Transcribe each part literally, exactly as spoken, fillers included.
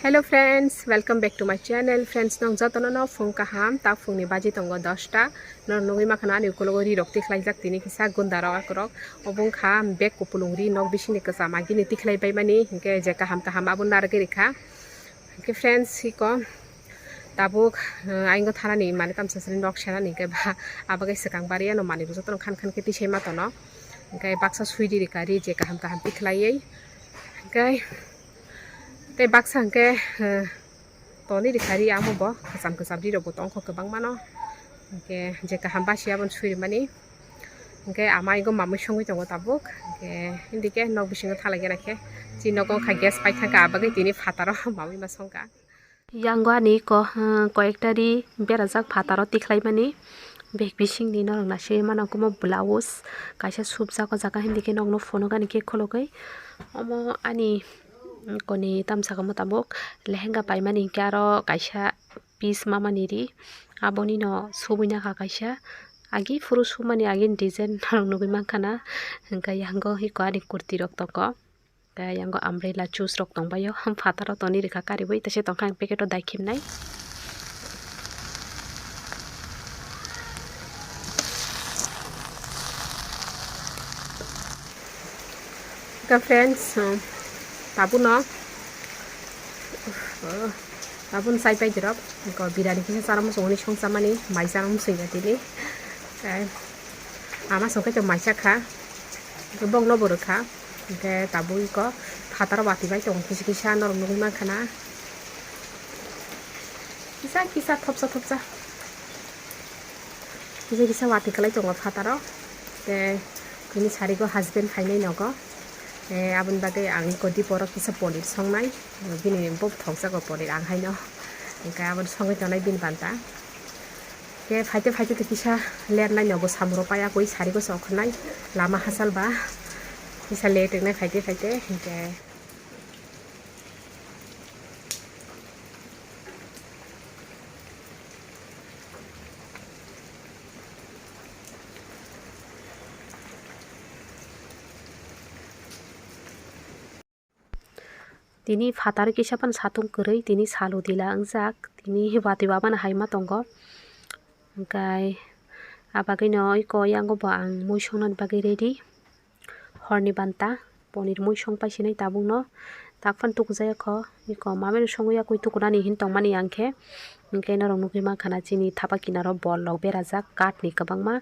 Hello friends, welcome back to my channel. Friends, nong jotono no phung kaham, ta phungni baji tongo dosta. Nor nugwi makhana ani ukulogo ri rok tikhlaijak tini kisa gunda rok akorok. Obo wngkha bek kupulung ri nok bisingni kwcham agini tikhlai baimani, hinkhe je kaham kaham abo narwgwi rikha. Hinkhe friends, hiko tabuk, eh, aingo thanani mane tamsa sari nok senani hinkhe ba abagwi swkang bari ano manwi jotono khan khan khe tisai ma tono. Hinkhe baksa sui ri rikha ri je kaham kaham tikhlaiwi. Hinkhe tei baksa hinkhe, eh, toni rikha ri amo bo kwcham kwcham ri rok bo tongkho kwbangma no. Hinkhe je kaham basi aboni sui rimani. Hinkhe ama igo mamui songwi tongo tabuk. Hinkhe hindike nok bisingo thalai gana khe chini nogo wngkha gas paithaka abagwi tini phataro mamui ma songkha. Yango ani ko, eh, koyekta ri berajak phataro tikhlaimani. Bag bisingni norok naisingwi mano, omo blouse kaisa supjak o jaga, hindike nokno phunukani khe khulugwi. Omo ani koni tamsaka mwtabuk lehenga paimani hinkhe aro kaisa piece mamani ri, abonino subui nakha kaisa. Agi phuru sumani agini design norok nugui mankha na, hinkhe yango hiko ani kurti rok tongo. Tei yango umbrella juice rok tongbaio, phataro toni rikha kariui, tese tongkha ang packet o daikhimnai. Ka friends, um, tabuno, uh, tabuno sai pai dirok, ko birani kisa chara muchung ni song chamani, mai chara muchung ya tini. Tei ama song khe to mai chakha, bok no bo rwkha. Hinkhe tabuk iko phataro watwi bai tongo kisa kisa norok nugui mankha na. Kisa kisa thopsa thopsa. Kisa kisa watwi kwlai tongo phataro. Tei bini sarigo husband phainai nogo. Tei aboni bagwi ang iko diporo kisa ponir songnai. Bini bo thokjago ponir ang haino. Hinkhe aboni songwi tongnai bini banta. Khe phaite phaite to kisa lernai nogo samro paya koi sari go sokhnai lama hachal ba kisa late wngnai phaite phaite hinkhe. Tini phatar kisa phano satung kwrwi, tini salo tila wngjak, tini watwi wabana hai ma tongo. Hwnkhe ah bagwino iko yango bo ang mui songna bagwi ready. Horni banta ponir mui song paisinai tabukno, tak phano tukjaya kho, iko mameno songwi yakwi tukunani hin tongmani ang khe. Hwnkhe norok nugwi mankha na chini thapa kinaro bol rok berajak kath ni kwbangma,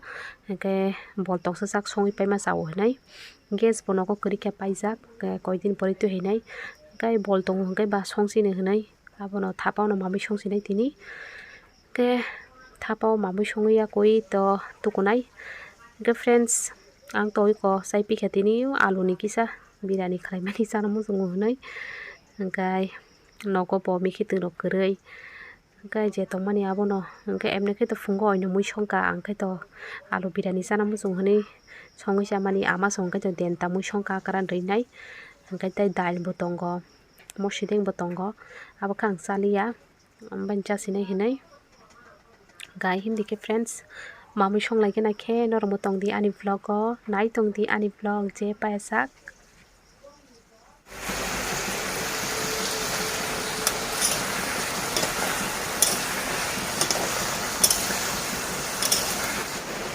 hwnkhe bol toksajak songwi paima chao hinwi. Gas bo nogo kwrwi khe paijak, koi din pore twi hinai. Hwnkhe bol tongo hwnkhe ba song sini hinai. Abono thapa o no mamui song sinai tini. Hwnkhe thapa o mamui songwi yakwi to tukunai. Hwnkhe friends, ang to iko chai pikha tini alu ni kisa birani khlaimani chana muchungo hinwi. Hwnkhe nogo bo mikhi twino kwrwi. Hwnkhe je tongmani abono, hwnkhe emni khe to phungo oino mui songkha, ang khe to alu birani chana muchung hinwi songwi chamani ama song khe to denta mui songkha kwran rwinai, hwnkhe tei dal bo tongo, mosideng bo tongo, abo khe ang chaliya, ambai chasinai hinwi. Gai himdi khe friends, mamui songlai gana khe norokbo tongdi ani vlog o, nai tongdi ani vlog je payajak.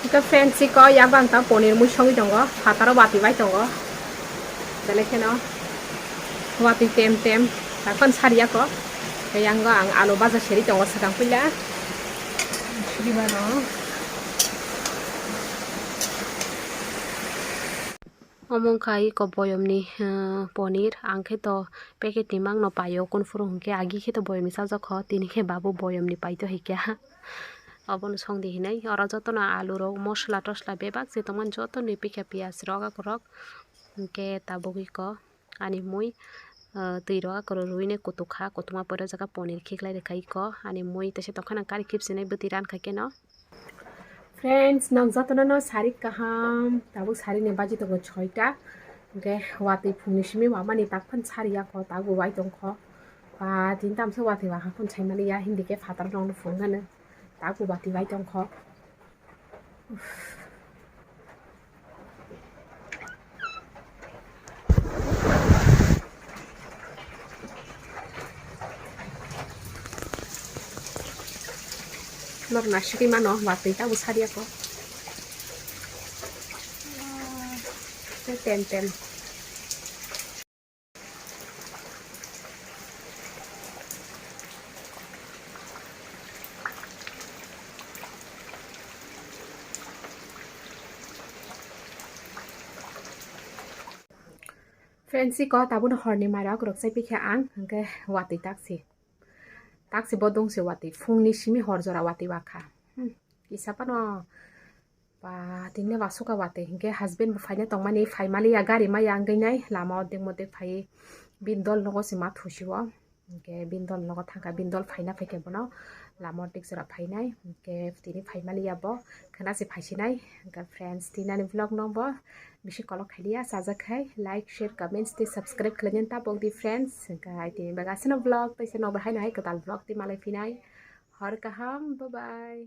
Iko friends, iko yang bang tang ponir mui songwi tongo, phataro watwi bai tongo. Belai kheno watwi tem tem, takon sariya ko. Tei yango ang alu baja seri tongo, swkang puila. Sudimano. Omo wngkha iko boyomni, eh, ponir. Ang khe to packet ni mangno paio, kunphuru hwnkhe agi khe to boyomni chajak kho, tini khe babu boyomni paito hai khe. Obono songdi hinai. Oro jotono alu rok, mosla tosla bebak je tongmani jotono pikha piyaj rok akorok. Hwnkhe tabuk iko ani mui, eh, twi rok akorok ruinai kutuk kha, kutukma pore o jaga ponir khiklai rwkha iko ani mui, teisa tongkha nang kari khipsinai bwtwi rankha keno. Friends, nang jotono no sarik kaham, tabuk sari ni baji tongo soita. Hwnkhe watwi phungni simi mamani tak phan sari ya kho, tak bo bai tong kho. Ba, tin tamsa watwi wahakhe saimani ya, hindi khe phatar rok no phunuknani tak bo watwi bai tong kho. Norna sidi mano, watwi tabo sadi ako. Tem tem. Friends, iko tabukno horni mairok rwkchai pikha ang, hwnkhe watwi taksi. Taksi bo dongse watwi, phungni simi hor jora watwi wakha. Hmm, kisa phano ba, tini ba suka watwi, hwnkhe husband bo phaina tongmani, phaimaliya, gari maya wngwi nai, lama odek modek phaiwi bini dol nogo se ma thusi o. Hwnkhe bini dol nogo thangkha, bini dol phaina phaikhe bono lama odek jora phainai, hwnkhe tini phaimaliya bo, khwna se phaisinai. Hwnkhe friends, tinani vlog no bo bisi kolok khailiya, sajak khai like, share, comments tei subscribe khlainani tabok di friends. Hwnkhe tini bagwi aswkno vlog, tei se nokbar haino hai kwtal vlog tei malai phinai. Hor kaham, bye bye.